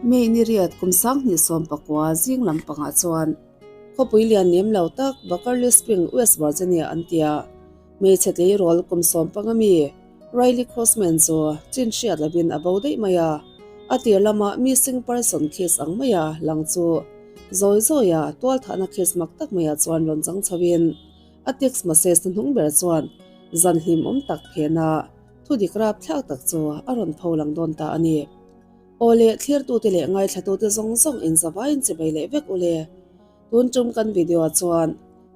May ni riat kum 2019 zing lam pangah chuan khawpui lian lem lo tak Buckerly Spring, West Virginia an tia. Hmeichhe tleirawl kum 15 mi Riley Crossman chu chin hriat lovin a bo daih mai a, a tir lama missing person case ang maia lang chu zawi zawia tualthahna case mak tak maiah chuan rawn chang chhoin a text message hnuhnung ber chuan zan hlimawm tak phena thu dik rapthlak tak chu a rawn pho lang dawn ta a ni. Aw le, thlirtute leh ngaithlatute zawng zawng inzavaiin chibei leh vek u le. Tun tum kan video ah chuan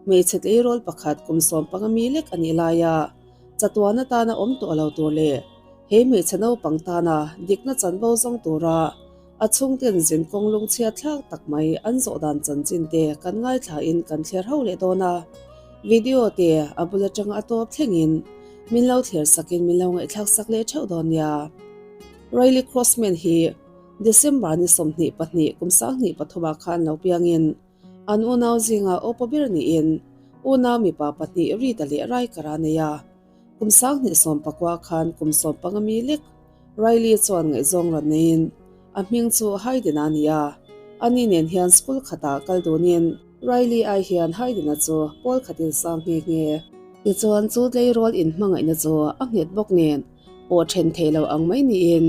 hmeichhe tleirawl pakhat kum 15 mi lek a nih laia chatuan atana awm tawh lo tur leh he hmeichhe naupang tana dikna chanvo zawng tura a chhungten zin kawng lungchhia thlak tak mai an zawh dan chanchin te kan ngaithla in kan thler ho leh dawn a. Video te a bul atanga a tawp thlengin min lo thler sakin min lo ngaihthlak sak leh theuh dawn nia. Riley Crossman hi December ni 22 kum 2003 ah khan lo piangin an unau zinga awpa ber niin unau mipa pahnih Rita leh Raikara a nei a. Kum 2019 khan kum 15 mi lek Riley chuan ngaihzawng rawn neiin a hming chu Hayden a ni a. Ani nen hian school khatah kal dunin Riley ai hian Hayden-a chu pawl khatin sang nghe nghe. Tichuan chu tleirawl inhmangaihna chu a nghet bawk nen pawh then thei lo ang mai niin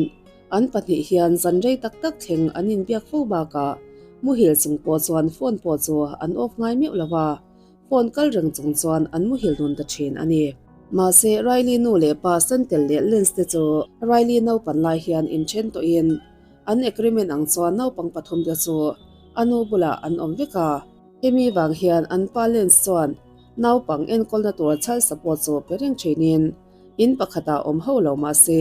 An pahnih hian zan rei tak tak thleng an inbiak fo bakah muhil chung pawh chuan phone pawh chu an off ngai meuh lo va, phone kal reng chung chuan an muhil nun ta thin a ni. Mahse, Riley nu leh pa Sentel leh Lance te chu Riley naupan lai hian inthen tawhin an agreement ang chuan naupang pathum te chu a nu bulah an awm vek a. Hemi vang hian an pa Lance chuan naupang enkawlna tur child support chu pe reng thinin in pakhatah awm ho lo mah se,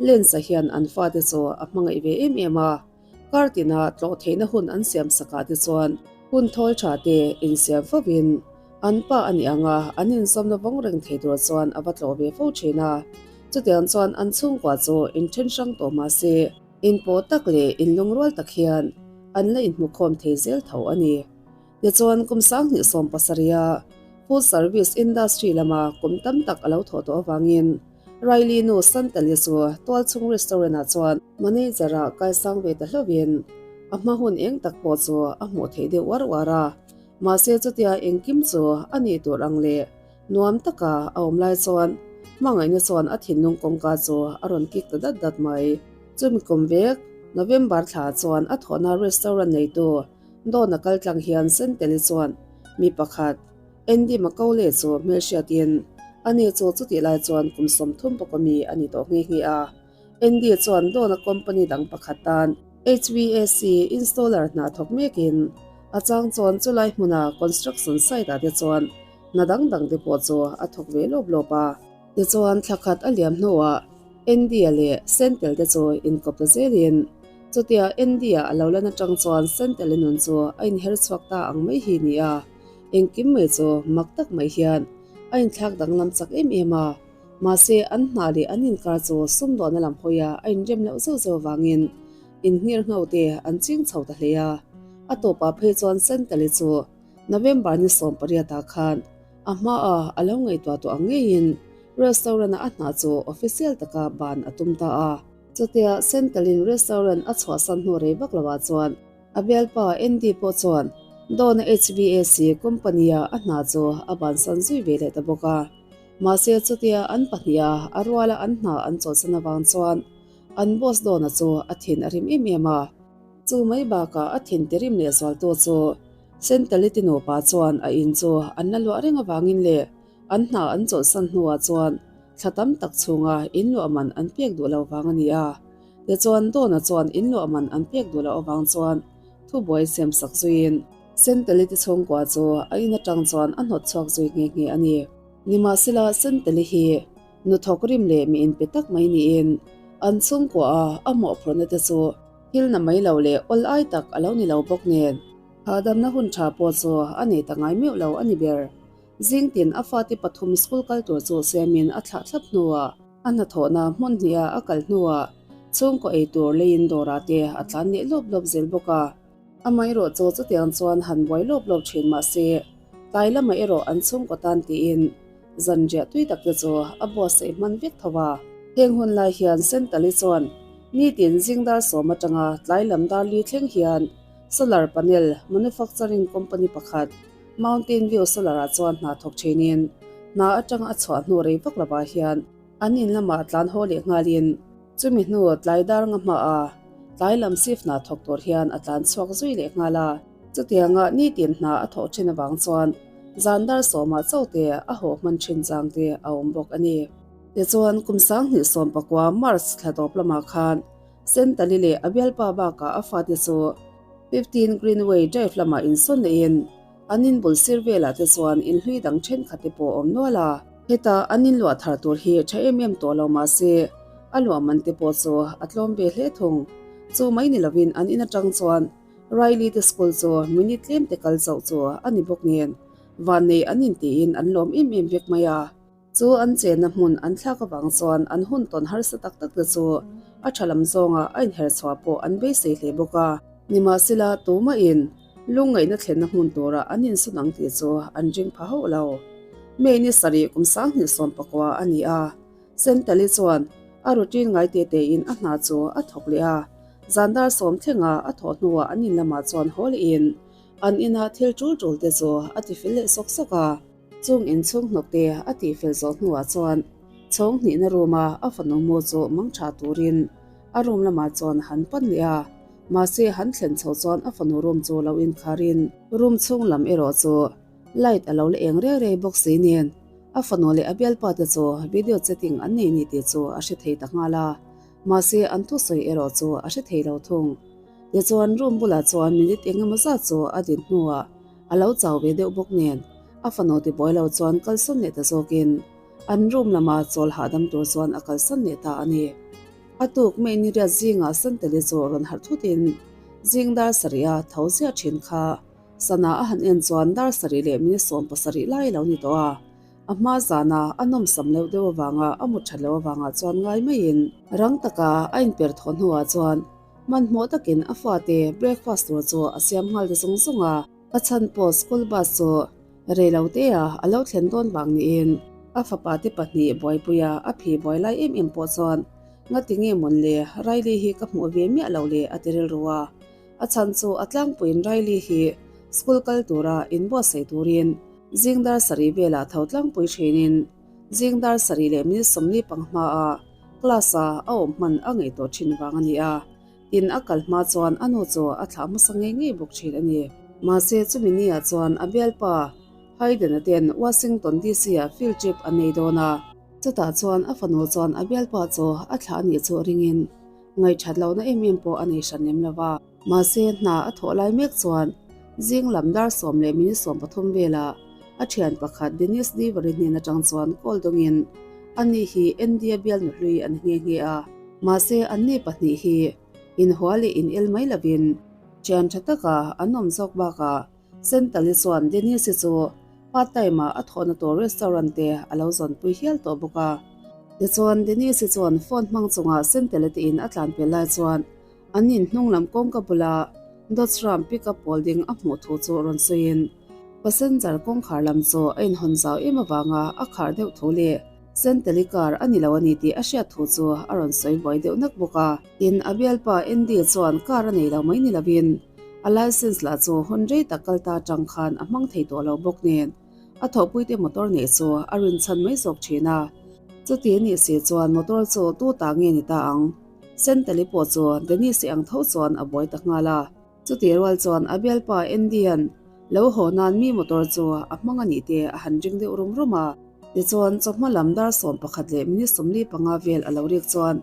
Lens-a hian an fate chu a hmangaih ve em em a, kar tina tlawh theihna hun an siam sakah te chuan hun thawl tha te insiam fovin an pa a nih anga an inzawmna vawng reng thei tur chuan a va tlawh ve fo thin a. Chutiang chuan an chhungkua chu inthen hrang tawh mah se, inpawh tak leh inlungrual tak hian an la inhmukhawm thei zel tho a ni. Tichuan kum 2017 a food service industry lama kum tam tak a lo thawh tawh avangin Riley nu Santali chu tualchhung restaurant ah chuan manager ah kalsang ve ta hlauhin a hma hun eng tak pawh chu a hmuh theih deuh uar uar a. Mahse chutia engkim chu a nih tur ang leh nuam taka a awm lai chuan hmangaihna chuan a thinlung kawngka chu a rawn kik ta dat dat mai. Chumi kum vek November thla chuan a thawhna restaurant neitu Dawna kal tlang hian Santali chuan mi pakhat Andy Macaulay chu hmelhriatin ani chu chutih lai chuan kum 30 bawk ami a ni tawh nghe nghe a. Andy chuan Dawna company dang pakhat tan HVAC installer hna thawk mekin a chang chuan chulai hmuna construction site ah te chuan hna dang dang te pawh chu a thawk ve lawp lawp a. Tichuan thla khat a liam hnuah Andy-a leh Sentel te chu inkawp ta zelin chutia Andy-a a lo lan atang chuan Sentel-i nun chu a inher chhuak ta ang mai hi ni a. Engkim mai chu mak tak mai hian a inthlak danglam chak em em a, mahse an hna leh an inkar chu sumdawhna lam hawia a inrem loh zeuh zeuh avangin inhngir ngho te an ching chho ta hle a. A tawpah phei chuan Sentali chu November ni 18 ah khan a hmaa a lo ngaihtuah tawh ang ngeiin restaurant-a a hna chu official taka ban a tum ta a. Chutia Sentalin restaurant a chhuahsan hnu rei vak loah chuan A bialpa Andy pawh chuan Dawna HVAC company-a a hna chu a bansan zui ve leh ta bawk a. Mahse chutia an pahniha a ruala an hna an chawlhsan avang chuan an boss Dawna chu a thin a rim em em a. Chu mai bakah a thin ti rim leh zualtu chu Sentality nupa chuan a in chu an la luah reng avangin leh an hna an chawlhsan hnuah chuan thla tam tak chhunga in luah man an pek duh lo vang a ni a. Tichuan Dawna chuan in luah man an pek duh loh avang chuan thubuai siam sak zuiin Sentelite chhungkua chu a in atang chuan a hnawt chhuak zui nghe nghe a ni. Nimahsela Senteli hi nu thawk rim leh mi inpe tak mai niin an chhungkua a a mawhphurhna te chu thil na mai lo leh awl ai tak a lo ni lo bawk nen hahdamna hun tha pawh chu a nei ta ngai meuh lo a ni ber. Zingtin a fate pathum school kal tur chu siamin a thlah thlap hnuah A hnathawhna hmun hniha a kal hnuah chhungkaw ei tur leiin dawrah te a tlan leh lawp lawp zel bawk a. Amaherawh chu chutiang chuan han buai lawp lawp thin mah se, tlai lamah erawh an chhungkaw tan tiin zanriah tui tak te chu a buatsaih hman vek tho a. Heng hun lai hian Sentali chuan Nitin zing dar sawm atanga tlai lam dar li thleng hian solar panel manufacturing company pakhat Mountain View Solar ah chuan hna thawk thinin hna atanga a chhuah hnu rei vak lovah hian an in lamah tlan haw leh nghalin chumi hnu tlai dar nga hmaah tlai lam shift hna thawk tur hian a tlan chhuak zui leh nghal a. Chutianga nitin hna a thawh thin avang chuan zan dar sawmah chaute a haw hman thin chang te a awm bawk a ni. Tichuan, kum 2019 March thla tawp lamah khan Sentali leh a bialpa bakah a fate chu 15 Greenway Drive lamah insawn lehin an inbul sir velah te chuan inhlui dang thenkhat te pawh a awm nual a. Heta an inluah thar tur hi tha em em tawh lo mah se a luah man te pawh chu a tlawm ve hle thung. Chu mai ni lovin an in atang chuan Riley te school chu minute tlem te kal chauh chu a ni bawk nen vannei an intiin an lawm em em vek mai a. Chu an chenna hmun an thlak avang chuan an hun tawn harsa tak tak te chu a tha lam zawnga a inher chhuah pawh an beisei hle bawk a. Nimahsela, tumahin lungngaihna thlenna hmun tura an insun ang tih chu an ring pha hauh lo. May ni sarih kum 2019 a ni a, Sentali chuan a routine ngai te tein a hna chu a thawk leh a, zan dar sawm thlenga a thawh hnuah an in lamah chuan haw lehin an inah thil tul tul te chu a tifel leh sawk sawk a. Chung inchhung hnawk te a tihfel zawh hnuah chuan chhawng hnihna room a a fanu mu chu mang tha turin a room lamah chuan han pan leh a, mahse han thlen chho chuan a fanu room chu lo inkharin room chhung lam erawh chu light a lo la eng rei rei bawk si nen a fanu leh a bialpa te chu video chatting an nei ni tih chu a hre thei ta nghal a, mahse an thusawi erawh chu a hre thei lo thung. Tichuan room bulah chuan minute eng emaw zat chu a din hnuah a lo chau ve deuh bawk nen a fanu tibuai lo chuan kalsawn leh ta zawkin an room lama chawl hahdam tur chuan a kalsan leh ta a ni. A tuk May ni riat zingah Santali chu rawn harh thutin zing dar sarih a tho ziah thin kha sana a han en chuan dar sarih leh minute 17 lai a lo ni tawh a, a hma zana a nawmsam loh deuh avanga a mut that loh avangah chuan ngai maiin rang taka a inper thawh hnuah chuan hmanhmawh takin a fate breakfast tur chu a siam nghal ta zung zung a. A chhan pawh school bus chu rei lo te a a lo thlen dawn vang niin a fapa te pahnih buaipuia a phi buai lai em em pawh chuan ngati nge mawn le Riley hi ka hmuh ve miah lo le a ti rilru a. A chhan chu a tlangpuiin Riley hi school kal tura inbuatsaih turin zing dar sarih velah tho tlangpui thinin zing dar sarih leh minute 45 hmaa class a a awm hman a ngaih tawh thin vang a ni a. Tin, a kal hma chuan a nu chu a thlah hmasa ngei ngei bawk thin a ni. Mahse, chumi niah chuan a bialpa Hayden-a ten Washington DC-ah field trip an nei dawn a. Chutah chuan a fanu chuan a bialpa chu a thlah anih chu ringin ngaihthat lohna em em pawh a nei hran lem lo va. Mahse, hna a thawh lai mek chuan zing lam dar sawm leh minute 13 velah a thian pakhat Dennis Deaver-i hnen atang chuan call dawngin ani hi Andy-a bialnu hlui an nghe nghe a. Mahse, anni pahnih hi inhua leh inel mai lovin thian tha taka an awm zawk bakah Sentali chuan Denise-i chu part time-ah a thawhna tur restaurant te a lo zawnpui hial tawh bawk a. Tichuan, Denise-i chuan phone hmang chungah Sentali te in a tlan pel lai chuan an in hnung lam kawngka bula Dodge Ram pickup pawl ding a hmuh thu chu rawn sawiin passenger kawngkhar lam chu a inhawn zau em avanga a khar deuh thu leh Sentali car a ni lo a ni tih a hriat thu chu a rawn sawi buai deuh nak bawk a. Tin, a bialpa Andy chuan car a nei lo mai ni lovin a license lah chu hun rei tak kal ta atang khan a hmang thei tawh lo bawk nen a thawhpuite motor neih chu a rinchhan mai zawk thin a. Chuti a nih si chuan motor chu tu ta nge ni ta ang? Sentali pawh chu Denise-i ang tho chuan a buai ta nghal a. Chutih rual chuan a bialpa Andy-a'n lo haw nan mi motor chu a hmang a nih te a han ring deuh rum rum a. Tichuan, chawhma lam dar 11 leh minute 45 vel a lo rik chuan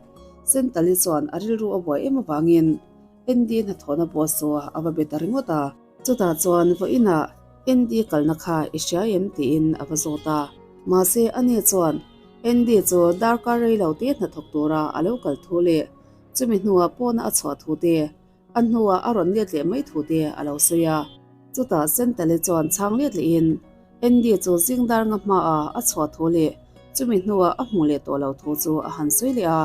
Sentali chuan a rilru a buai em avangin Andy hnathawhna boss chu a va be ta ringawt a. Chutah chuan vawiinah Andy kalna kha i hria em tiin a va zawt a. Mahse, ani chuan Andy chu darkar rei lo te hnathawk tura a lo kal thu leh chumi hnuah pawna a chhuah thu te A hnuah a rawn let leh mai thu te a lo sawi a. Chutah Sentali chuan chhang let lehin Andy chu zing dar nga hmaah a chhuah thu leh chumi hnuah a hmuh leh tawh lo thu chu a han sawi leh a.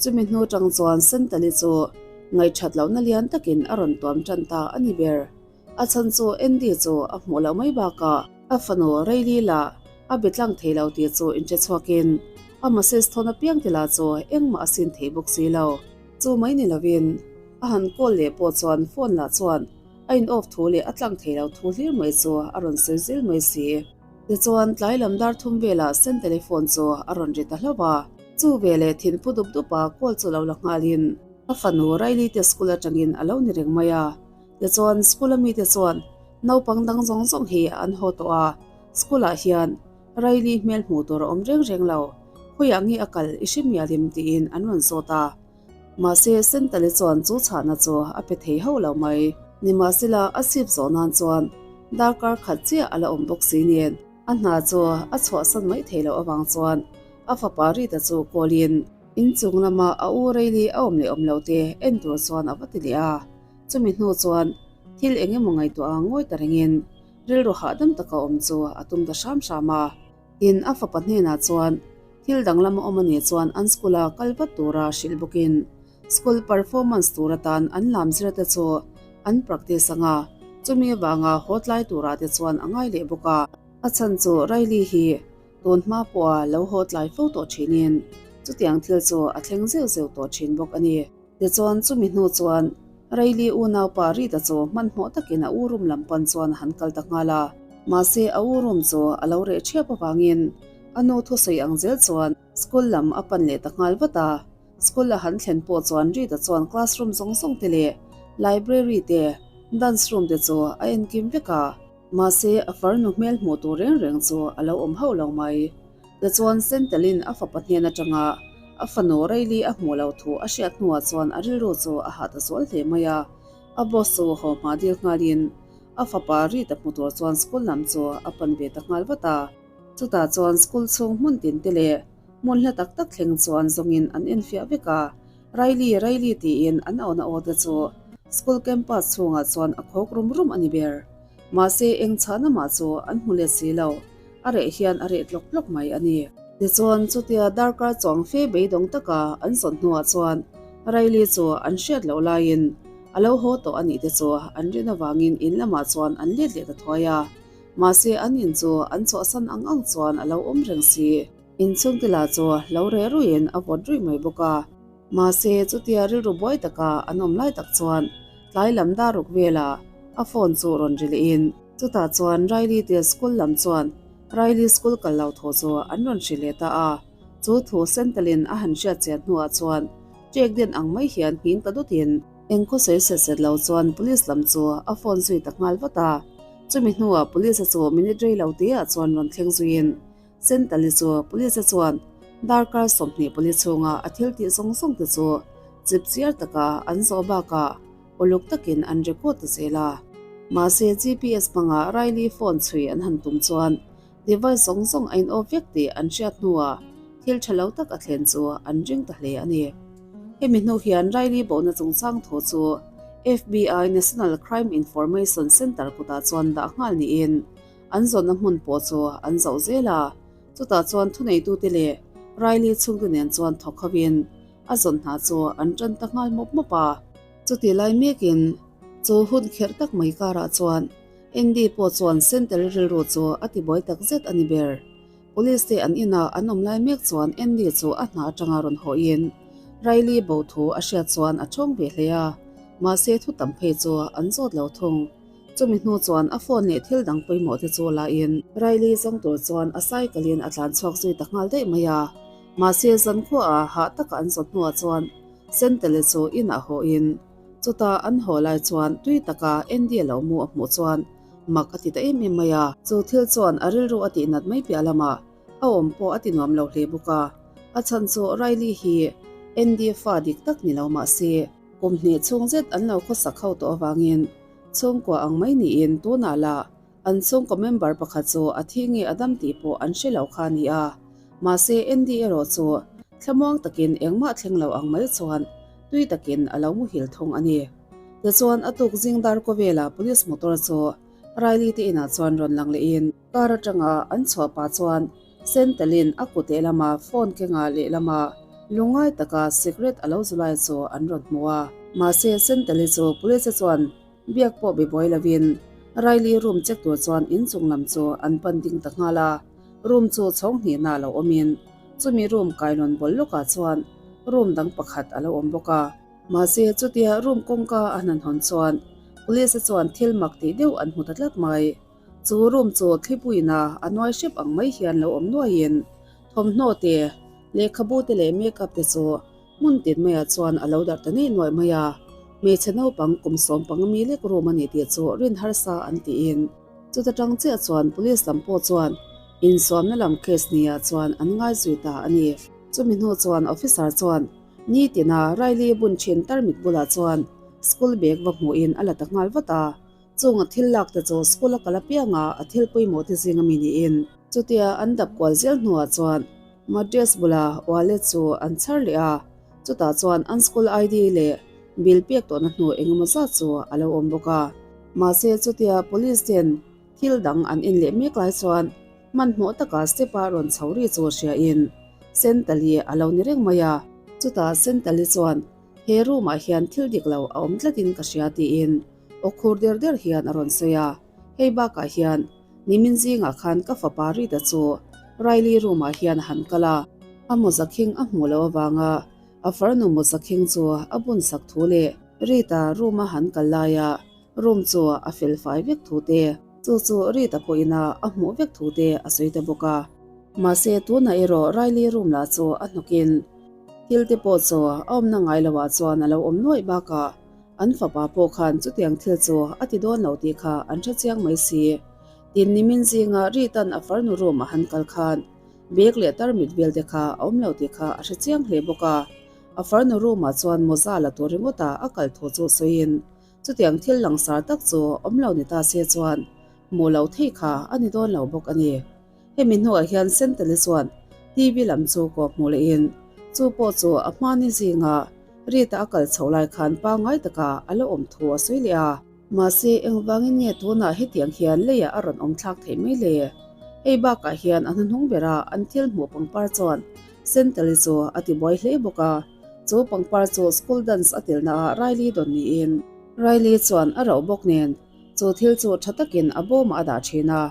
Chumi hnu tang chuan Sentali chu ngaihthat lohna lian takin a rawn tuam tan ta a ni ber. A chhan chu Andy chu a hmuh loh mai bakah a fanu Riley lah a be tlang thei lo tih chu inhre chhuakin a message thawn apiang te lah chu engmah a sin thei bawk si lo. Chu mai ni lovin a han call leh pawh chuan phone lah chuan a in off thu leh a tlang thei lo thu hlir mai chu a rawn sawi zel mai si. Tichuan tlai lam dar thum velah Senteli phone chu a rawn ri ta hlauh a. Chu veleh thin phu dup dup a call chu lo la nghalin a fanu Riley te school atangin a lo ni reng mai a. Tichuan school a mite chuan naupang dang zawng zawng hi an haw tawh a, school ah hian Riley hmel hmuh tur a awm reng reng lo, khawiah nge a kal i hre mialim tiin an rawn zawt a. Mahse Sentali chuan chu chhahna chu a pe thei hauh lo mai. Nimahsela a sip zawh nan chuan darkar khat chiah a la awm bawk si nen a hna chu a chhuahsan mai thei loh avang chuan a fapa Rita chu call in inchung lama a u Riley a awm leh awm lo te en tur chuan a va ti leh a. Chumi hnu chuan thil eng emaw ngaihtuah a ngawi ta rengin rilru hahdam taka awm chu a tum ta hram hram a. Tin, a fapa hnenah chuan thil danglam a awm a nih chuan an school-a kal vat tura hrilh bawkin school performance tur atan an lam zir te chu an practice ang a, chumi avanga haw tlai turah te chuan a ngai leh bawk a. A chhan chu Riley hi tun hma pawha lo haw tlai fo tawh thinin chutiang thil chu a thleng zeuh zeuh tawh thin bawk a ni. Tichuan, chumi hnu chuan Riley unaupa Rita chu hmanhmawh takin a u room lam pan chuan a han kal ta nghal a. Mahse, a u room chu a lo reh ṭhiap avangin a nu thusawi ang zel chuan school lam a pan leh ta nghal vat a. School a han thlen pawh chuan Rita chuan classroom zawng zawng te leh library te, dance room te chu a enkim vek a. Mahse, a farnu hmel hmuh tur reng reng chu a lo awm hauh lo mai. Tichuan, Sentelin a fapa hnen atanga a fanu Riley a hmuh loh thu a hriat hnuah chuan a rilru chu a hah ta zual hle mai a. A boss chu haw hma dil nghalin a fapa Rita hmu tur chuan school lam chu a pan ve ta nghal vat a. Chutah chuan school chhung hmun tin te leh hmun hla tak tak thleng chuan zawngin an enfiah vek a. Riley, Riley tiin an auhna aw te chu school campus chhungah chuan a khawk rum rum a ni ber. Mahse, eng chhahna mah chu an hmu let si lo. A reh hian a reh tlawk tlawk mai a ni. Tichuan, chutia darkar chuang fe beidawng taka an zawn hnuah chuan Riley chu an hriat loh laiin a lo haw tawh a nih te chu an rin avangin in lamah chuan an let leh ta thuai a. Mahse, an in chu an chhuahsan ang ang chuan a lo awm reng si. Inchhungte lah chu lo reh ruiin a vawt ruih mai bawk a. Mahse, chutia rilru buai taka an awm lai tak chuan tlai lam dar ruk velah a phone chu rawn ri lehin chutah chuan Riley te school lam chuan Riley school kal lo thaw chu an rawn hrilh leh ta a. Chu thu Sentelin a han hriat chian hnuah chuan ṭek den ang mai hian nghing ta dawtin engkhaw sawi set set lo chuan police lam chu a phone zui ta nghal vat a. Chumi hnuah police-a chu minute rei lo teah chuan rawn thleng zuiin Sentali chu police chuan darkar 20 pali chhunga a thil tih zawng zawng te chu chip chiar taka an zawh bakah uluk takin an record ta zel a. Mahse GPS hmanga Riley phone chhui an han tum chuan device zawng zawng a in off vek tih an hriat hnuah thil tha lo tak a thlen chu an ring ta hle a ni. Hemi hnu hian Riley bohna chungchang thu chu FBI National Crime Information Center kutah chuan dah nghal niin An zawnna hmun pawh chu an zoh zel a, chutah chuan thuneitute leh Riley chhungte nen chuan thawk hovin a zawn hna chu an tan ta nghal mawp mawp a. Chutih lai mekin chu hun kherh tak mai karah chuan Andy pawh chuan Sentel rilru chu a tibuai tak zet a ni ber. Police te an inah an awm lai mek chuan Andy chu a hna atanga rawn hawhin Riley bo thu a hriat chuan a thawng ve hle a, mahse thu tam phei chu an zawt lo thung. Chumi hnu chuan a phone leh thil dang pawimawh te chu la in Riley zawng tur chuan a cycle in a tlan chhuak zui ta nghal daih mai a. Mahse zankhua ah hah taka an zawt hnuah chuan Sentele chu inah haw in chutah an haw lai chuan tui taka Andy a lo mu a hmuh chuan mak a ti ta em em mai a. Chu thil chuan a rilru a tih nat mai piah lamah a awm pawh a ti nuam lo hle bawk a. A chhan chu Riley hi Andy fa dik tak ni lo mahse kum hnih chhung zet an lo khawsak ho tawh avangin Chhungkua ang mai niin tunah lah an chhungkaw member pakhat chu a thi nge a dam tih pawh an hre lo kha a ni a. Mahse Andy erawh chu thlamuang takin engmah thleng lo ang mai chuan tui takin a lo muhil thung a ni. Tichuan a tuk zing dar kawvela police motor chu Riley te inah chuan rawn lang lehin, Car atanga an chhuah pah chuan Sentelin a kut lehlama phone kenga lehlama lungngai taka cigarette a lo zu lai chu an rawn hmu a. Mahse Senteli chu police chuan biak pawh be buai lovin Riley room check tur chuan inchung lam chu an pan ding ta nghal a. Room chu chhawng hnihna a lo awmin chumi room kailawn bawl lawkah chuan room dang pakhat a lo awm bawk a. Mahse, chutia room kawngka a han hawn chuan police te chuan thil mak tih deuh an hmu ta tlat mai. Chu room chu thlipuiin a a nuai hrep ang mai hian lo awm nuaiin thawmhnaw te, lehkhabu te leh makeup te chu hmun tin maiah chuan a lo darh ta nei nuaih mai a. Hmeichhe naupang kum sawmpanga mi lek room a ni tih chu rin harsa an tiin chuta tang chiah chuan police lam pawh chuan insuamna lam case niah chuan an ngai zui ta a ni. Chumi hnu chuan officer chuan nitina Riley bun thin tarmit bulah chuan school bag va hmuhin a la ta nghal vat a. Chung a thil lak te chu school a kal apianga a thil pawimawh te zing ami niin. Chutia an dap kual zel hnuah chuan Madras bula wallet chu an chhar leh a, chutah chuan an school ID leh bill pek tawhna hnu engemaw zat chu a lo awm bawk a. Mahse chutia police ten thil dang an en leh mek lai chuan hmanhmawh taka step a rawn chho ri chu hria in Sentali a lo ni reng mai a. Chutah Sentali chuan he room ah hian thil dik lo a awm tlatin ka hria tiin Aw khur der der hian a rawn sawi a, hei bakah hian nimin zingah khan ka fapa Rita chu Riley room ah hian a han kal a, a mawza khing a hmuh loh avanga a farnu mawza khing chu a bun sak thu leh Rita room a han kal laia room chu a fel fai vek thu te, chu chu Rita pawhin a a hmuh vek thu te a sawi ta bawk a. Mahse tunah erawh Riley room lah chu a hnawkin thil te pawh chu a awmna ngai loah chuan a lo awm nuaih bakah An fapa pawh khan chutiang thil chu a ti dawn lo tih kha an hre chiang mai si. Tin nimin zinga Ritan a farnu room a han kal khan bag leh tarmit vel te kha a awm lo tih kha a hre chiang hle bawk a. A farnu room ah chuan mawza la tur ringawt a a kal thu chu sawiin chutiang thil langsar tak chu awm lo ni ta se chuan hmuh loh theih kha a ni dawn lo bawk a ni. Hemi hnuah hian Sentali chuan TV lam chu kawh hmuh lehin chu pawh chu a hmani zinga Rita a kal chhoh lai khan pangngai taka a la awm thu a sawi leh a. Mahse, engvangin nge tunah hetiang hian leiah a rawn awm thlak theih mai le? Hei bakah hian a hnuhnung bera an thil hmuh pangpar chuan Sentali chu a tibuai hle bawk a. Chu pangpar chu school dance a telnaah Riley dawn niin Riley chuan a rauh bawk nen chu thil chu tha takin a bawmah a dah thin a.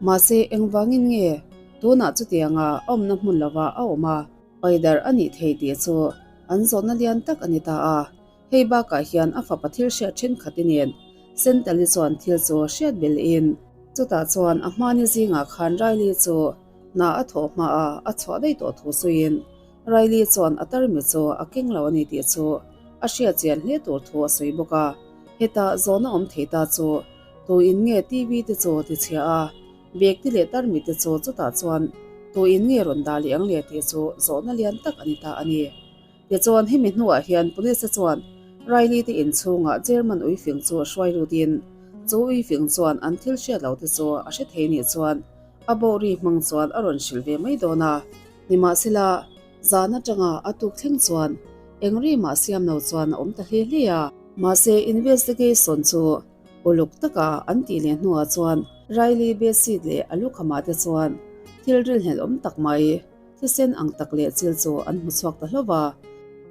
Mahse, engvangin nge tunah chutianga a awmna hmun lovah a awm a? Paidarh a nih thei tih chu an zawhna lian tak a ni ta a. Hei bakah hian a fapa thil hriat thenkhat i nen Sentali chuan thil chu hriat belhin chutah chuan a hmani zingah khan Riley chu hna a thawh hma a, a chhuah daih tawh thu sawiin Riley chuan a tarmi chu a keng lo a ni tih chu a hriat chian hle tur thu a sawi bawk a. Hetah zawhna awm thei ta chu tuin nge TV te chu ti chhia a, Bag te leh tarmit te chu chutah chuan tuin nge rawn dah leh ang le tih chu zawhna lian tak a ni ta a ni. Tichuan hemi hnuah hian police te chuan Riley te inchhungah German uifing chu hruai lutin chu uifing chuan an thil hriat lo te chu a hre thei nih chuan a bohri hmang chuan a rawn hrilh ve mai dawn a. Nimahsela zan atanga a tuk thleng chuan eng ri mah siam lo chuan a awm ta hle hle a. Mahse investigation chu Uluk taka an tih leh hnuah chuan Riley bedsheet leh a lukhamah te chuan thil rilhnelh awm tak mai, thisen ang tak leh chil chu an hmu chhuak ta hlauh va.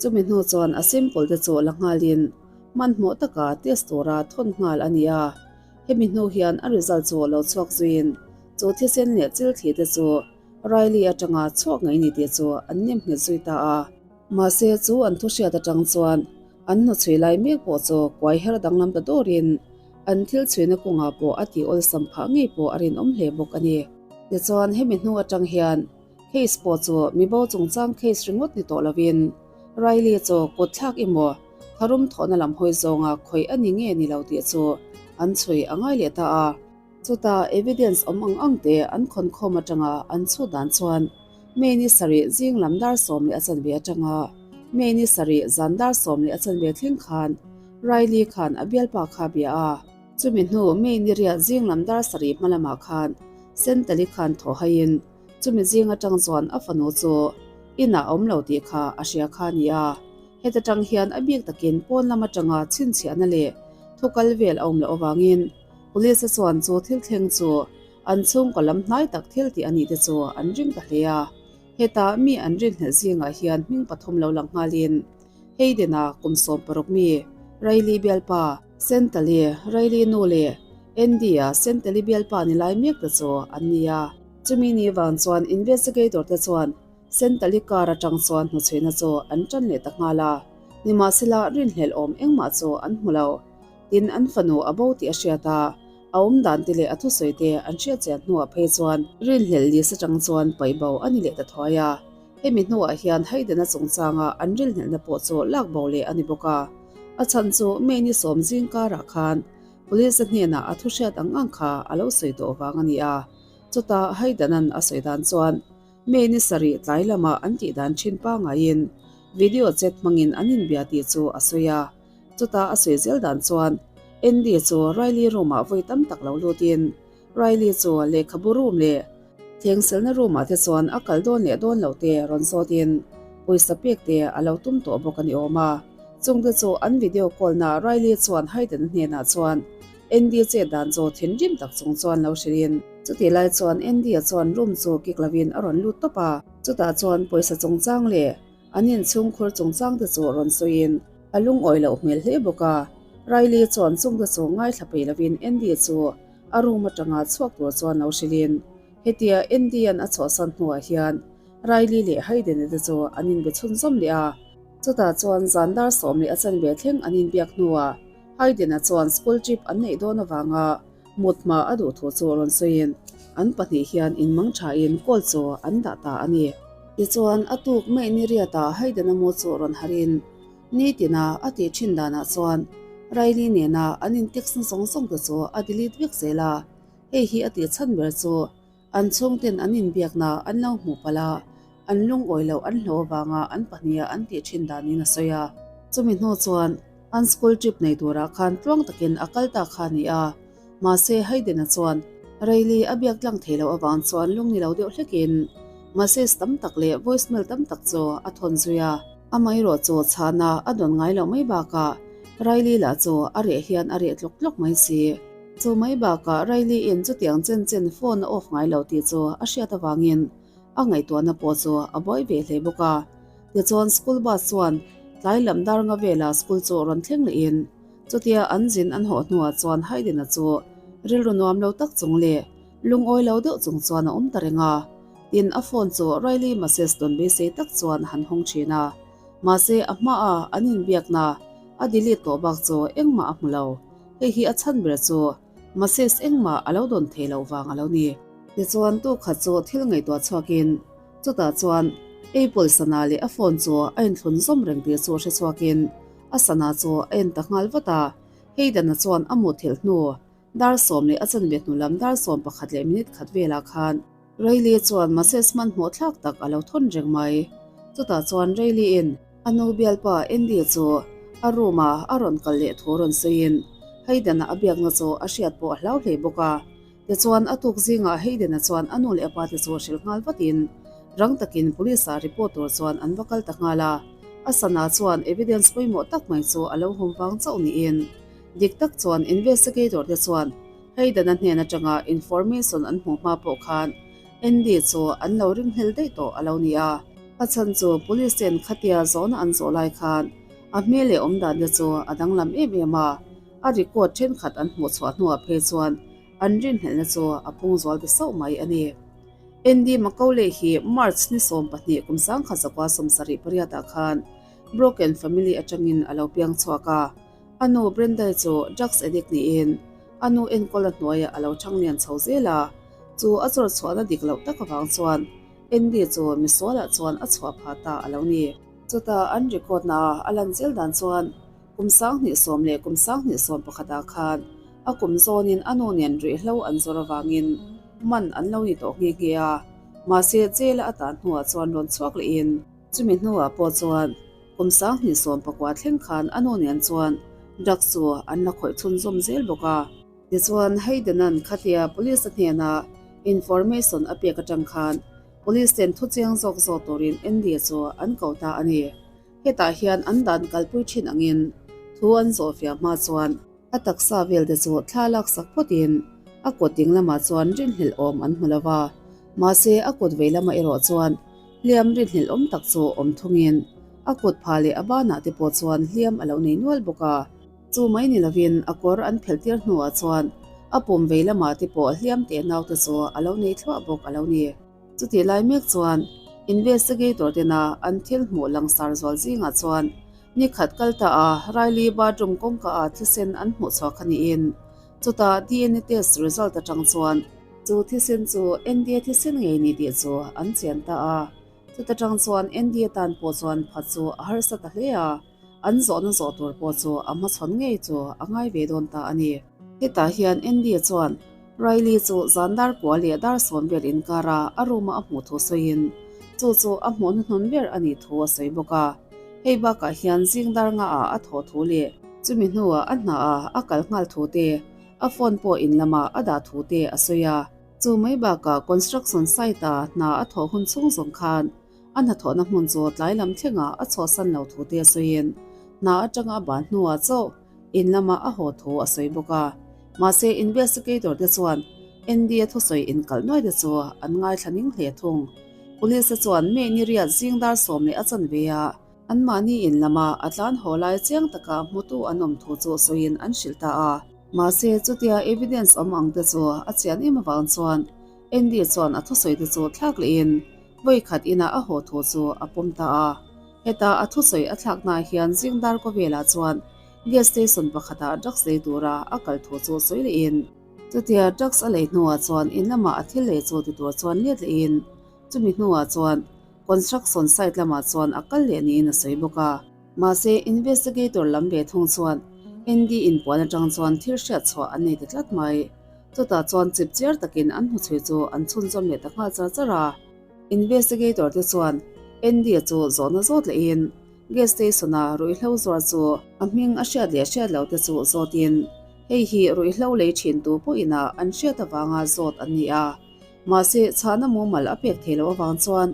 Chumi hnu chuan a sample te chu la nghalin hmanhmawh taka test tura thawn nghal a ni a. Hemi hnu hian a result chu lo chhuak zuiin chu thisen leh chil thli te chu Riley atanga chhuak ngei ni tih chu an nem nghet zui ta a. Mahse chu an thuhriat atang chuan An hnuchhui lai mek pawh chu kuai her danglam ta dawrin an thil chhuina kawngah pawh a tih awlsam phah ngei pawh a rinawm hle bawk a ni. Tichuan hemi hnu atang hian case pawh chu mibo chungchang case ringawt ni tawh lovin Riley chu kut thlak emaw tharum thawhna lam hawi zawnga khawih a ni nge ni lo tih chu an chhui a ngai leh ta a. Chutah evidence awm ang ang te an khawnkhawm atanga an chhut dan chuan May ni sarih zing lam dar 11 atanga May ni sarih zan dar 11 thleng khan Riley khan a bialpa kha bia a. Chumi hnu May ni riat zing lam dar 7 hma lamah khan Sentali khan thaw haiin chumi zing atang chuan a fanu chu inah a awm lo tih kha a hria kha a ni a. Heta tang hian a bik takin pawn lam atanga chhinchhiahna leh thu kal vel a awm loh avangin Police-a chuan chu thil thleng chu An chhungkaw lam hnai tak thil tih a nih te chu an ring ta hle a. Hetah mi an rinhlelh zingah hian hming pathum lo lang nghalin Hayden-a kum 16 mi, Riley bialpa, Sentali, Riley nu leh Andy-a Sentali bialpa ni lai mek te chu an ni a. Chumi ni vang chuan investigator te chuan Sentali car atang chuan hnuchhuina chu an tan leh ta nghal a. Nimahsela, rinhlelh awm engmah chu an hmu lo. Tin, an fanu a bo tih a hriat a, a awm dan te leh a thusawi te an hriat chian hnuah phei chuan rinhlelh list atang chuan paih bo a ni leh ta thuai a. Hemi hnuah hian Hayden-a chungchanga an rilhnelhna pawh chu lak bo leh a ni bawk a. A chhan chu May ni sawm zing karah khan Police-a hnenah a thuhriat ang ang kha a lo sawi tawh vang a ni a. Chutah Hayden-a'n a sawi dan chuan May ni sarih tlai lamah an tih dan thin pangaiin video chat hmangin an inbia tih chu a sawi a. Chutah a sawi zel dan chuan Andy chu Riley room-ah vawi tam tak lo lutin Riley chu lehkhabu room leh thlengselna room-ah te chuan a kal dawn leh dawn loh te rawn zawtin pawisa pek te a lo tum tawh bawk a ni awm a. Chungte chu an video call-na Riley chuan Hayden-a hnenah chuan Andy chet dan chu thinrim tak chung chuan lo hrilhin. Chutih lai chuan Andy-a chuan room chu kik lovin a rawn lut tawp a. Chutah chuan pawisa chungchang leh an inchhungkhur chungchang te chu rawn sawiin a lungawi loh hmel hle bawk a. Riley chuan chungte chu ngaithla peih lovin Andy chu a room atanga chhuak tur chuan lo hrilhin hetia Andy-a'n a chhuahsan hnuah hian Riley leh Hayden-a te chu an inbe chhunzawm leh a. Chutah chuan zan dar sawm leh a chanve thleng an inbiak hnuah Hayden-a chuan school trip an neih dawn avanga mut hma a duh thu chu rawn sawiin an pahnih hian inmang thain call chu an dah ta a ni. Tichuan a tuk mai ni riatah Hayden-a mu chu rawn harhin nitina a tih thin danah chuan Riley nena an in text na zawng zawng te chu a delete vek zel a, hei hi a tih chhan ber chu An chhungten an inbiakna an lo hmuh palh a, an lungawi loh an hlauh avanga an pahniha an tih thin danin a sawi a. Chumi hnu chuan an school trip nei turah khan tluang takin a kal ta kha a ni a. Mahse Hayden-a chuan Riley a biak tlang thei loh avang chuan lungni lo deuh hlekin message tam tak leh voicemail tam tak chu a thawn zui a. Amaherawh chu chhana a dawn ngai loh mai bakah Riley lah chu a reh hian a reh tlawk tlawk mai si. Chu mai bakah Riley-in chutiang chen chen phone a off ngai lo tih chu a hriat avangin a ngaihtuahna pawh chu a buai ve hle bawk a. Tichuan school bus chuan tlai lam dar nga velah school chu rawn thleng lehin chutia an zin an hawh hnuah chuan Hayden-a chu rilru nuam lo tak chung leh lungawi lo deuh chung chuan a awm ta reng a. Tin a phone chu Riley message dawn beisei tak chuan a han hawng thin a. Mahse a hmaa an inbiakna a delete tawh bak chu engmah a hmu lo. Hei hi a chhan ber chu Moses engmah a lo dawn thei loh vang a lo ni. Tichuan tu khat chu thil ngaihtuah chhuakin chutah chuan Apple sana leh a phone chu a inthlun zawm reng tih chu hre chhuakin a sana chu a en ta nghal vat a. Hayden-a chuan a muthilh hnu dar sawm leh a chanve hnu lam dar 11 leh minute khat velah khan Riley chuan Moses hmanhmawh thlak tak a lo thawn reng mai. Chutah chuan Riley-in A nu bialpa Andy chu a room a a rawn kal leh thu rawn sawiin Hayden-a a biakna chu a hriat pawh a hlau hle bawk a. Tichuan a tuk zingah Hayden-a chuan a nu leh a pa te chu hrilh nghal vatin rang takin police-ah report tur chuan an va kal ta nghal a. A sana chuan evidence pawimawh tak mai chu a lo hum vang chauh niin dik tak chuan investigator te chuan Hayden-a hnen atanga information an hmuh hma pawh khan Andy chu an lo ringhlel daih tawh a lo ni a. A chhan chu police ten khatia zawhna an zawh lai khan a hmel leh awmdan te chu a danglam em em a, a record thenkhat an hmuh chhuah hnuah phei chuan an rinhlelhna chu a pung zual ta sauh mai a ni. Andy Macaulay hi March ni 12 kum 1978 ah khan Broken family atangin a lo piang chhuak a, a nu Brenda chu drugs addict niin a nu enkawl a hnuaiah a lo thanglian chho zel a, chu a chawr chhuahna dik loh tak avang chuan Andy chu misualah chuan a chhuah phah ta a lo ni. Chutah an record na a lan zel dan chuan kum 2010 leh kum 2011 ah khan a kum zawnin a nu nen ruihhlo an zawr avangin man an lo ni tawh nghe nghe a, mahse jail a tan hnuah chuan rawn chhuak lehin chumi hnuah pawh chuan kum 2019 thleng khan a nu nen chuan drugs chu an la khawih chhunzawm zel bawk a. Tichuan, Hayden-a'n khatia police-a hnena information a pek atang khan police ten thuchiang zawk zawk turin Andy-a chu an ko ta a ni. Hetah hian an dan kalpui thin angin thu an zawhfiah hma chuan a taksa vel te chu thla laksak phawtin a kut ding lamah chuan rinhlelh awm an hmu lo va, mahse a kut vei lamah erawh chuan hliam rinhlelh awm tak chu awm thungin a kut phah leh a banah te pawh chuan hliam a lo nei nual bawk a. Chu mai ni lovin a kawr an phelh tir hnuah chuan a pum vei lamah te pawh hliam teh naute chu a lo nei thluah bawk a lo ni. Chutih lai mek chuan investigator tena an thil hmuh langsar zual zingah chuan Ni khat kal ta a Riley bathroom kawngka ah thisen an hmuh chhuah kha niin chutah DNA test result atang chuan chu thisen chu Andy-a thisen ngei ni tih chu an chian ta a. Chuta tang chuan Andy-a tan pawh chuan phat chu a harsa ta hle a, an zawhna zawh tur pawh chu a hmachhawn ngei chu a ngai ve dawn ta a ni. Hetah hian Andy-a chuan Riley chu zan dar kua leh dar sawm vel inkara a room-a a hmuh thu sawiin chu chu a hmuhna hnun ber a nih thu a sawi bawk a. Hei bakah hian zing dar ngaah a thawh thu leh chumi hnuah a hnaah a kal nghal thu te, a phone pawh in lamah a dah thu te a sawi a. Chu mai bakah construction site-a hna a thawh hun chhung zawng khan a hnathawhna hmun chu tlai lam thlengah a chhuahsan lo thu te sawiin hna atanga a ban hnuah chauh in lama a haw thu a sawi bawk a. Mahse investigator te chuan Andy-a thusawi inkalh nuai te chu an ngaithla ning hle thung. Police-te chuan May ni riat zing dar 10 leh a chanve a, anmahni in lama a tlan haw lai chiang taka hmutu an awm thu chu sawiin an hrilh ta a. Mahse chutia evidence awm ang te chu a chian em avang chuan Andy chuan a thusawi te chu thlak lehin vawi khat inah a haw thu chu a pawm ta a. Heta a thusawi a thlaknaah hian zing dar kawvelah chuan gas station pakhatah drugs lei tura a kal thu chu sawi lehin chutia drugs a lei hnuah chuan in lamah a thil lei chu ti tur chuan let lehin chumi hnuah chuan construction site lamah chuan a kal leh niin a sawi bawk a. Mahse investigator lam ve thung chuan Andy inpuan atang chuan thil hriat chhuah an nei ta tlat mai. Chutah chuan chip chiar takin an hmuchhui chu an chhunzawm leh ta nghal char char a. Investigator te chuan Andy-a chu zawhna zawt lehin gas station-a ruihhlo zuar chu a hming a hriat leh hriat loh te chu zawtin hei hi ruihhlo lei thin tu pawhin a an hriat avanga zawt an ni a. Mahse chhahna mumal a pek thei loh avang chuan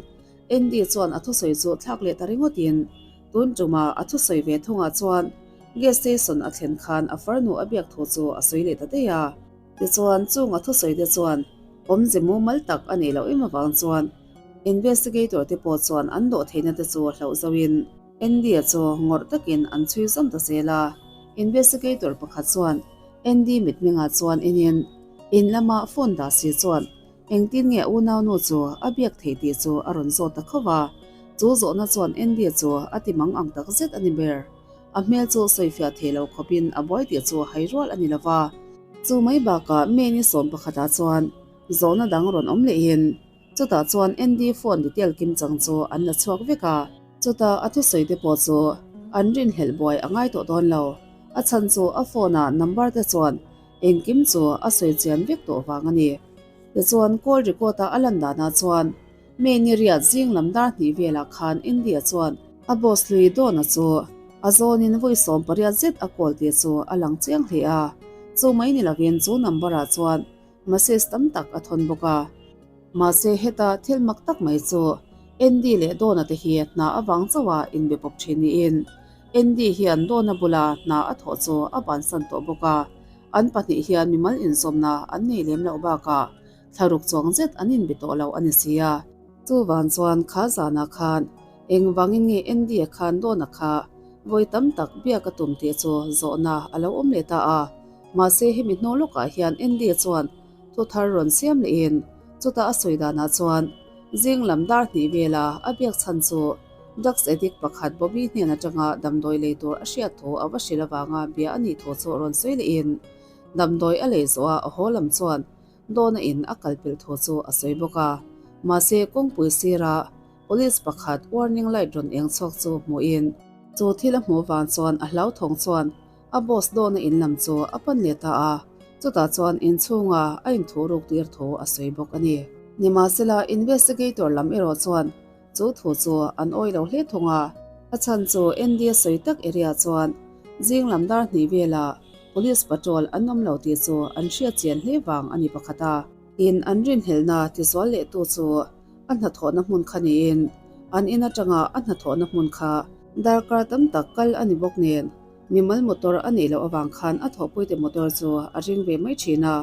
Andy chuan a thusawi chu thlak leh ta ringawtin tun tuma a thusawi ve thungah chuan gas station a thlen khan a farnu a biak thu chu a sawi leh ta daih a. Tichuan chung a thusawi te chuan awmze mumal tak a neih loh em avang chuan investigator te pawh chuan an dawh theihna te chu hlauh zohin Andy-a chu ngawrh takin an chhui zawm ta zel a. Investigator pakhat chuan Andy mitmengah chuan enin in lama phone dah si chuan Engtin nge unaunu chu a biak theih tih chu a rawn zawt ta khauh a, chu zawhna chuan Andy chu a ti mang ang tak zet a ni ber. A hmel chu sawifiah thei lo khawpin a buai tih chu hai rual a ni lo va. Chu mai bakah May ni sawm pakhatah chuan zawhna dang rawn awm lehin chutah chuan Andy phone detail kim chang chu an la chhuak vek a. Chutah a thusawi te pawh chu an rinhlelh buai a ngai tawh dawn lo. A chhan chu a phone-a number te chuan Engkim chu a sawi chian vek tawh vang a ni. Tichuan call record-a a lan danah chuan May ni riat zing lam dar hnih velah khan India chuan a boss hlui Donna chu a zawnin vawi 18 zet a call tih chu a lang chiang hle a. Chu mai ni lovin chu number-ah chuan message tam tak a thawn bawk a. Mahse heta thil mak tak mai chu Andy leh Donna te hi hna avang chauha inbe pawp thin niin Andy hian Donna bula hna a thawh chu a bansan tawh bawk a, an pahnih hian mimal inzawmna an nei lem loh bakah thlaruk chuang zet an inbe tawh lo a ni si a. Chuvang chuan kha zanah khan engvangin nge Andy-a khan Donna kha vawi tam tak biak a tum tih chu zawhna a lo awm leh ta a. Mahse hemi hnu lawkah hian Andy-a chuan Thu thar rawn siam lehin chutah a sawi danah chuan zing lam dar hnih vela a biak chhan chu drugs addict pakhat Bobby hnen atanga damdawi lei tur a hriat thu a va hrilh avanga bia a nih thu chu rawn sawi lehin damdawi a lei zawh a a haw lam chuan dawna in a kal pelh thu chu a sawi bawk a. Mahse kawngpui sira police pakhat warning light rawn eng chhuak chu hmuhin chu thil a hmuh vang chuan a hlauthawng chuan A boss dawna in lam chu a pan leh ta a, chutah chuan inchhunga a inthu ruk tir thu a sawi bawk a ni. Nimahsela, investigator lam erawh chuan chu thu chu an awi lo hle thung a, a chhan chu NDA sawi tak area chuan zing lam dar hnih velah police patrol an awm lo tih chu an hriat chian hle vang a ni pakhat a. In an rinhlelhna tizual lehtu chu a hnathawhna hmun kha niin an in atanga a hnathawhna hmun kha darkar tam tak kal a ni bawk nen Mimal motor a neih loh avang khan a thawhpuite motor chu a ring ve mai thin a.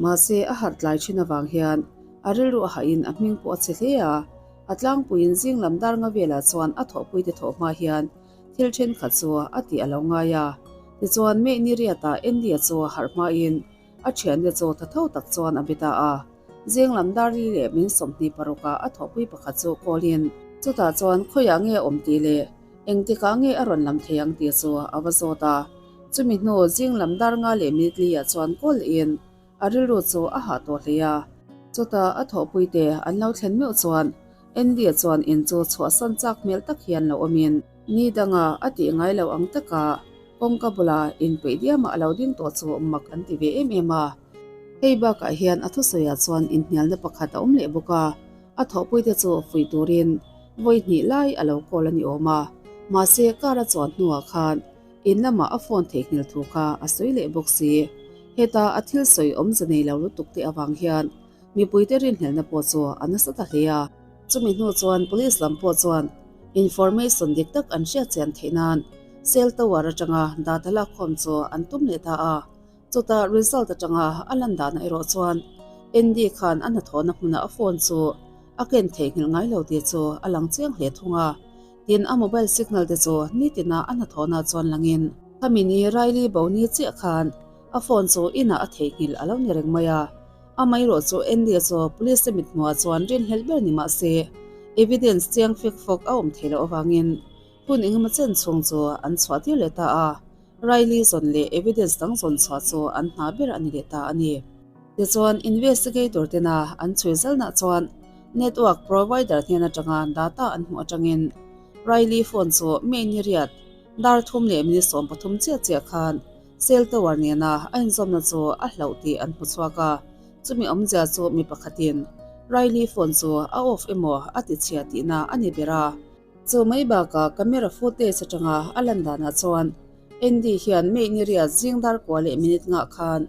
Mahse, a harh tlai thin avang hian a rilru a hahin a hming pawh a chhe hle a. A tlangpuiin zing lam dar nga velah chuan a thawhpuite thawh hma hian thil thenkhat chu a tih a lo ngai a. Tichuan, May ni riatah Andy-a chu harh hmain a thiante chu tha tho tak chuan a be ta a. Zing lam dar li leh min 26 ah a thawhpui pakhat chu call-in chutah chuan khawiah nge a awm tih leh. Engtikah nge a rawn lam thei ang tih chu a va zawt a. Chumi hnu zing lam dar nga leh minute li ah chuan call in a rilru chu a hah tawh hle a. Chutah a thawhpuite an lo thlen meuh chuan Andy-a chuan in chu chhuahsan chak hmel tak hian lo awmin ni danga a tih ngai lo ang taka kawngka bula inpeih diamah a lo ding tawh chu mak an ti ve em em a. Hei bakah hian a thusawiah chuan inhnialna pakhat a awm leh bawk a, a thawhpuite chu fuih turin vawi hnih lai a lo call a ni awm a, mahse car a chuan hnuah khan in lamah a phone theihnghilh thu kha a sawi leh bawk si. Heta a thil sawi awmze nei lo lutuk te avang hian Mipuite rinhlelhna pawh chu a nasa ta hle a. Chumi hnu chuan Police lam pawh chuan information dik tak an hriat chian theih nan cell tower atanga data lakkhawm chu an tum leh ta a. Chutah result atanga a lan danah erawh chuan Andy khan a hnathawhna hmunah a phone chu a ken theihnghilh ngai lo tih chu a lang chiang hle thung a. Tin, a mobile signal te chu nitina a hnathawhna chuan langin khami ni Riley bo ni chiah khan a phone chu inah a theihnghilh a lo ni reng mai a. Amaherawh chu Andy-a chu police te mithmuhah chuan rinhlelh ber ni mah se, evidence chiang fek fawk a awm theih loh avangin hun engemaw chen chhung chu an chhuah tir leh ta a, Riley zawn leh evidence dang zawn chhuah chu an hna ber a ni leh ta a ni. Tichuan, investigator tena an chhui zalnah chuan network provider hnen atanga data an hmuh atangin Riley phone chu May ni riat dar thum leh minute 13 chiah chiah khan Cell tower nena a inzawmna chu a hlauh tih an hmu chhuak a, chumi awmzia chu mi pakhatin Riley phone chu a off emaw a ti chhia tihna a ni ber a. Chu mai bakah camera footage atanga a lan danah chuan Andy hian May ni riat zing dar kua leh minute ngah khan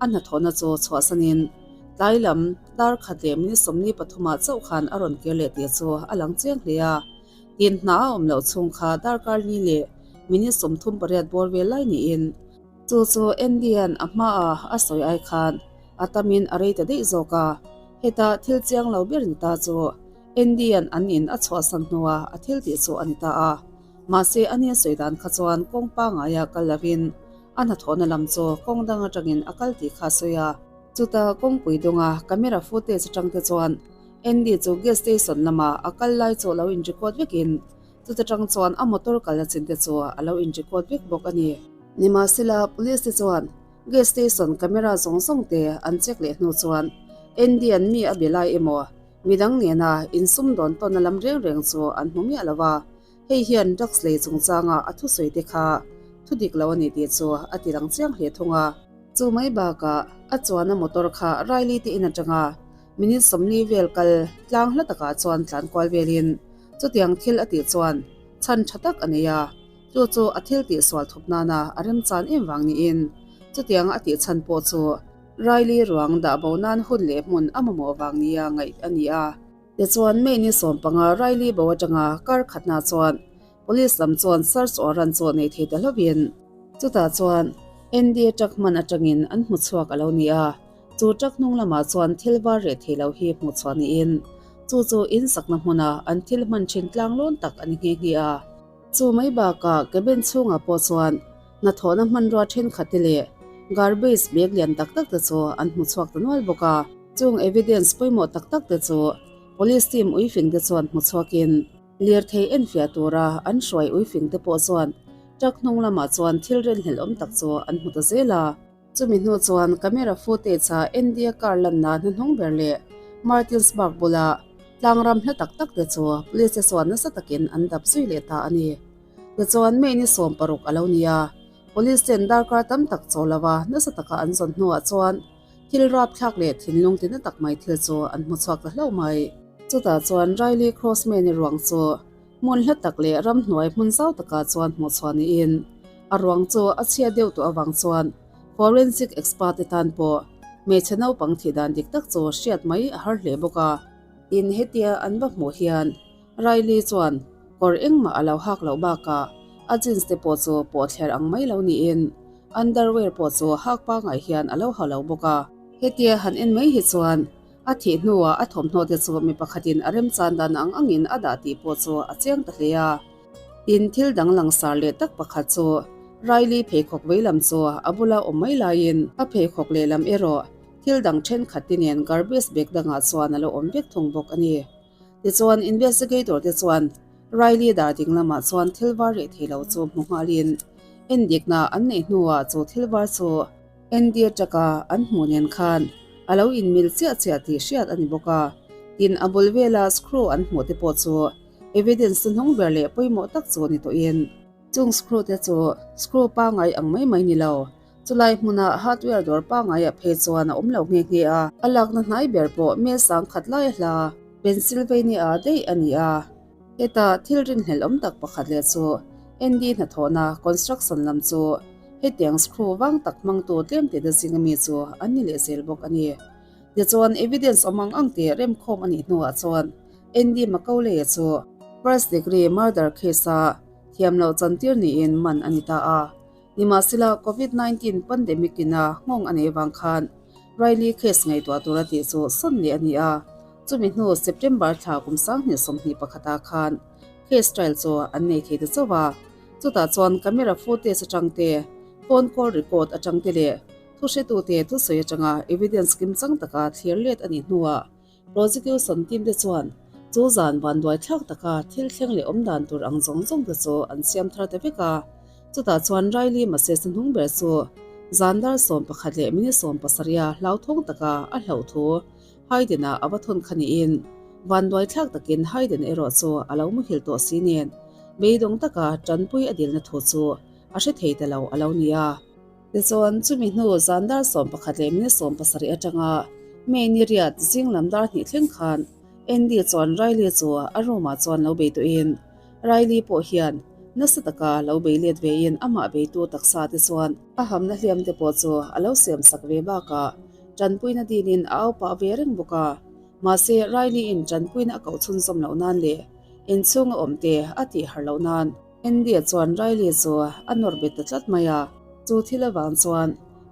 a hnathawhna chu chhuahsanin tlai lam dar khat leh minute 43 ah chauh khan a rawn kir leh tih chu a lang chiang hle a. Tin hna a awm loh chhung kha darkar ni leh minute 38 bawr vel lai niin chu chu Andy-a'n a hmaah a sawi ai khan a tamin a rei ta daih zawk a. Heta thil chiang lo ber ni ta chu Andy-a'n an in a chhuahsan hnuah a thil tih chu a ni ta a. Mahse a ni a sawi dan kha chuan kawng pangaia kal lovin a hnathawhna lam chu kawng dang atangin a kal tih kha a sawi a. Chuta kawngpui dunga camera footage atang te chuan Andy chu gas station lama a kal lai chu a lo in record vekin chuta tang chuan a motor kalna chin te chu a lo in record vek bawk a ni. Nimahsela police te chuan gas station camera zawng zawng te an check leh hnu chuan Andy an mi a be lai emaw midang nena insumdawn tawnna lam reng reng chu an hmu miah lo va, hei hian drugs lei chungchanga a thusawi te kha thu dik lo a ni tih chu a ti lang chiang hle thung a. Chu mai bakah a chuanna motor kha Riley te in atanga minute 40 vel kal tlang hla takah chuan tlan kual velin chutiang thil a tih chuan chhan tha tak a nei a, chu chu a thil tih sual thup nana a remchan em vang niin chutianga a tih chhan pawh chu Riley ruang dah bo nan hun leh hmun a mamawh vang nia ngaih a ni a. Tichuan May ni 15 Riley bo atanga kar khatna chuan Police lam chuan search warrant chu nei thei ta hlovin chutah chuan NDA truck hman atangin an hmu chhuak a lo ni a, chu truck hnung lamah chuan thil var reh thei lo hi hmuh chhuah niin chu chu in sakna hmuna an thil hman thin tlang lawn tak a ni nghe nghe a. Chu mai bakah cabin chhungah pawh chuan hnathawhna hmanrua thenkhat te leh garbage bag lian tak tak te chu an hmu chhuak ta nual bawk a. Chung evidence pawimawh tak tak te chu police team uifing te chuan hmu chhuakin Lirthei enfiah tura an hruai uifing te pawh chuan truck hnung lamah chuan thil rinhlelh awm tak chu an hmu ta zel a. Chumi hnu chuan camera footage a India car lanna hnuhnung ber leh Martinsburg bula tlangram hla tak tak te chu police te chuan nasa takin an dap zui leh ta a ni. Tichuan May ni 16 a lo ni a, police ten darkar tam tak chaw lova nasa taka an zawn hnuah chuan Thil rapthlak leh thinlung tina tak mai thil chu an hmu chhuak ta hlauh mai. Chutah chuan Riley Crossman-i ruang chu hmun hla tak leh ramhnuai hmun zau takah chuan hmuh chhuah niin a ruang chu a chhia deuh tawh avang chuan forensic expert te tan pawh hmeichhe naupang thih dan dik tak chu hriat mai a har hle bawk a. Tin, hetia an va hmuh hian Riley chuan kawr engmah a lo hak loh bakah a jeans te pawh chu pawhthler ang mai lo niin underwear pawh chu hak pangngai hian a lo ha lo bawk a. Hetia han en mai hi chuan a thih hnuah a thawmhnaw te chu mi pakhatin a remchan dan ang angin a dah tih pawh chu a chiang ta hle a. Tin, thil dang langsar leh tak pakhat chu Riley pheikhawk veilam chu a bula awm mai laiin a pheikhawk lehlam erawh thil dang thenkhat te nen garbage bag dangah chuan a lo awm vek thung bawk a ni. Tichuan, investigator te chuan Riley dar ding lamah chuan thil var reh thei lo chu hmu nghalin endikna an neih hnuah chu thil var chu Andy ataka an hmuh nen khan a lo inmil chiah chiah tih hriat a ni bawk a. Tin, a bul vela screw an hmuh te pawh chu evidence chu hnung ber leh pawimawh tak chu ni tawhin. Chung screw te chu screw pangngai ang mai mai ni lo, chulai hmuna hardware dawr pangngaiah phei chuan a awm lo nghe nghe a. A lakna hnai ber pawh mel sangkhat lai hla Pennsylvania daih a ni a. Heta thil rinhlelh awm tak pakhat leh chu Andy hnathawhna construction lam chu hetiang screw vang tak hmangtu tlem te na zinga mi chu an ni leh zel bawk a ni. Tichuan evidence awm ang ang tih remkhawm a nih hnuah chuan Andy Macaulay-a chu first degree murder case-a thiam loh chantir niin man a ni ta a. Nimahsela Covid 19 pandemic in a nghawng a nei vang khan Riley case ngaihtuah tura tih chu sawn leh a ni a. Chumi hnu September thla kum 2021 ah khan case trial chu an nei thei ta chauh a. Chutah chuan camera footage atang te, phone call record atang te leh thuhretute thusawi atanga evidence kimchang taka thlir let a nih hnuah Prosecution team te chuan chu zan vanduai thlak taka thil thleng leh awm dan tur ang zawng zawng te chu an siam thar ta vek a. Chutah chuan Riley Mases hnung ber chu zan dar 11 leh minute 70 a hlauthawng taka a hlauh thu Hayden-a a va thawn kha niin vanduai thlak takin Hayden erawh chu a lo muhil tawh si nen beidawng taka tanpui a dilna thu chu a hre thei ta lo a lo ni a. Tichuan, chumi hnu zan dar 11 leh minute 70 atanga May ni riat zing lam dar hnih thleng khan Andy chuan Riley chu a room ah chuan lo bei tawhin Riley pawh hian nasa taka lo bei let vein amah beitu taksa te chuan a hamna hliam te pawh chu a lo siam sak ve bakah tanpuina dinin a au pah ve reng bawk a. Mahse, Riley in tanpuina a koh chhunzawm loh nan leh inchhunga awm te a tih har loh nan Andy-a chuan Riley chu a nawr bet ta tlat mai a, chu thil avang chuan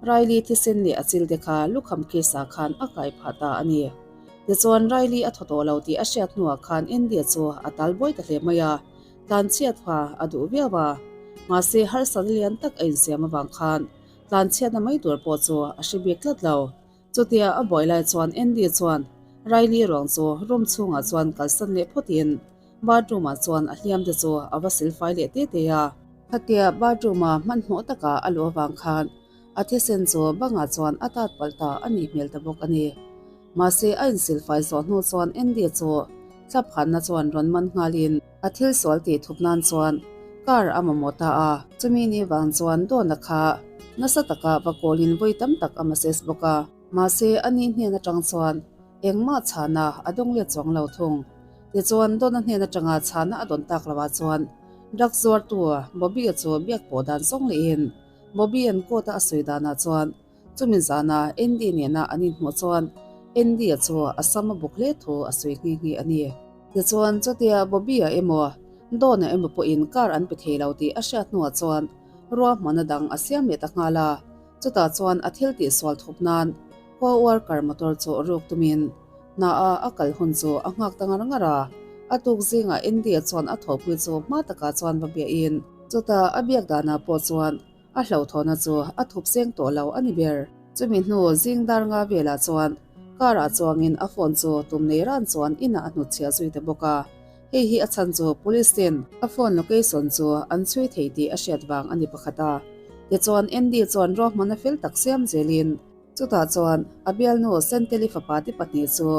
Riley thisen leh a chil te kha lukham case-ah khan a kai phah ta a ni. Tichuan Riley a thaw tawh lo tih a hriat hnuah khan Andy-a chu a tal buai ta hle mai a, tlanchhiat kha a duh viau a. Mahse harsatna lian tak a insiam avang khan tlanchhiatna mai tur pawh chu a hre bik tlat lo. Chutia a buai lai chuan Andy chuan Riley ruang chu room chhungah chuan kalsan leh phawtin bathroom ah chuan a hliam te chu a va silfai leh te te a. Khatia bathroom a hmanhmawh taka a luh avang khan a thisen chu bangah chuan a tat palh ta a nih hmel ta bawk a ni. Mahse a insilfai zawh hnu chuan Andy chu thlaphanna chuan rawn man nghalin a thil sual tih thup nan chuan car a mamawh ta a. Chumi ni vang chuan Dawna kha nasa taka va kawlin vawi tam tak a message bawk a. Mahse a ni hnen atang chuan engmah chhana a dawng let chuang lo thung. Tichuan Dawna hnen atanga chhana a dawn tak loah chuan drugs zuartu Bobby-a chu biak pawh dan zawng lehin Bobby-a'n court-a a sawi danah chuan Chumi zana Andy nena an inhmuh chuan Andy-a chu a sam a buk hle thu a sawi nghe nghe a ni. Tichuan, chutia Bobby-a emaw Don-a emaw pawhin car an pe thei lo tih a hriat hnuah chuan ruahmanna dang a siam leh ta nghal a. Chutah chuan a thil tihsual thup nan co-worker motor chu ruk tumin hna-a a kal hun chu a nghak ta ngar ngar a. A tuk zingah Andy-a chuan a thawhpui chu hma takah chuan va biahin chutah a biak danah pawh chuan A hlauhthawhna chu a thup seng tawh lo a ni ber. Chumi hnu zing dar nga velah chuan car ah chuangin a phone chu tum nei ran chuan inah a hnutchhiah zui ta bawk a. Hei hi a chhan chu police ten a phone location chu an chhui thei tih a hriat vang a ni pakhat a. Tichuan Andy chuan ruahmanna fel tak siam zelin chutah chuan a bialnu Senteli fapa te pahnih chu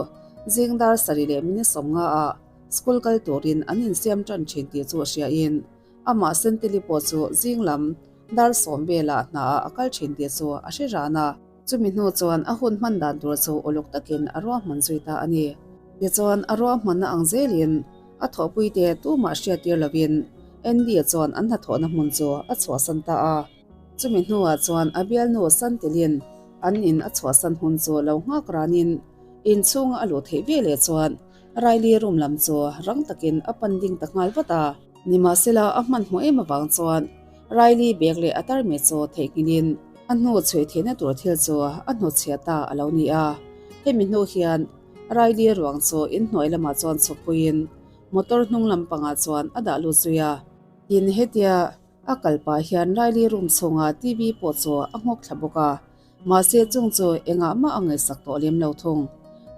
zing dar sarih leh minute 50 ah school kal turin an insiam tan thin tih chu a hriain Amah Senteli pawh chu zing lam dar 10 velah hnaah a kal thin tih chu a hre ran a. Chumi hnu chuan a hun hman dan tur chu uluk takin a ruahman zui ta a ni. Tichuan a ruahmanna ang zelin a thawhpuite tumah hriattir lovin Andy-a chuan an hnathawhna hmun chu a chhuahsan ta a. Chumi hnuah chuan a bialnu Santelin an in a chhuahsan hun chu lo nghak ranin inchhunga a luh theih veleh chuan Riley room lam chu rang takin a pan ding ta nghal vat a. Nimahsela a hmanhmawh em avang chuan Riley bag leh a tarmit chu theihnghilhin a hnu chhui theihna tur thil chu a hnutchhiah ta a lo ni a. Hemi hnu hian Riley ruang chu inhnuai lamah chuan chhukpuiin motor hnung lampangah chuan a dah lut zui a. Tin, hetia a kal pah hian Riley room chhunga TV pawh chu a nghawk thla bawk a. Mahse chung chu engah mah a ngaihsak tawh lem lo thung.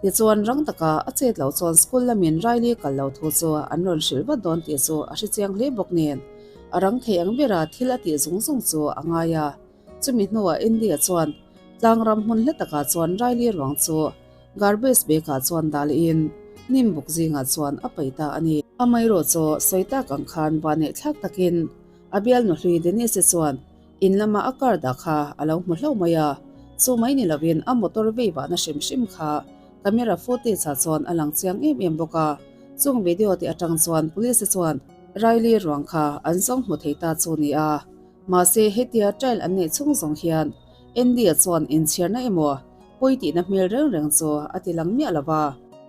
Tichuan, rang taka a chet loh chuan school lamin Riley kal lo thu chu an rawn hrilh vat dawn tih chu a hrechiang hle bawk nen, a rang thei ang bera thil a tih zung zung chu a ngai a. Chumi hnuah India chuan tlang ram hmun hla takah chuan Riley ruang chu garbage bag-ah chuan dah lehin hnim buk zingah chuan a paih ta a ni. Amaherawh chu sawi tak ang khan vanneih thlak takin a bialnu hlui Denise chuan in lama a car dah kha a lo hmu hlauh mai a, chu mai ni lovin a motor vei vahna hrim hrim kha camera footage-ah chuan a lang chiang em em bawk a. Chung video te atang chuan police chuan Riley ruang kha an zawng hmu thei ta chu ni a. Mahse hetia trial an neih chhung zawng hian Andy-a chuan inchhiarna emaw pawi tihna hmel reng reng chu a ti lang miah lo va.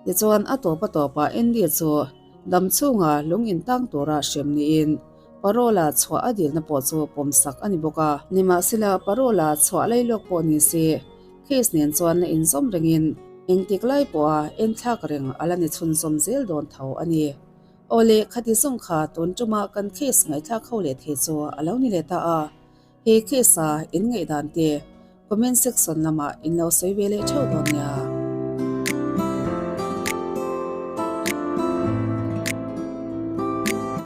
Tichuan a tawp a tawpah Andy chu dam chhunga lung intang tura hrem niin parole-a chhuah a dilna pawh chu pawmsak a ni bawk a. Nimahsela parole-a chhuah lailawk pawh ni se case nen chuan la inzawm rengin engtik lai pawha enthlak reng a la ni chhunzawm zel dawn tho a ni. Awle, khati zawng kha tun tuma kan case ngaihthlak ho leh thei chu a lo ni leh ta a. He case a in ngaihdan te comment section lamah in lo sawi ve leh theuh dawn nia.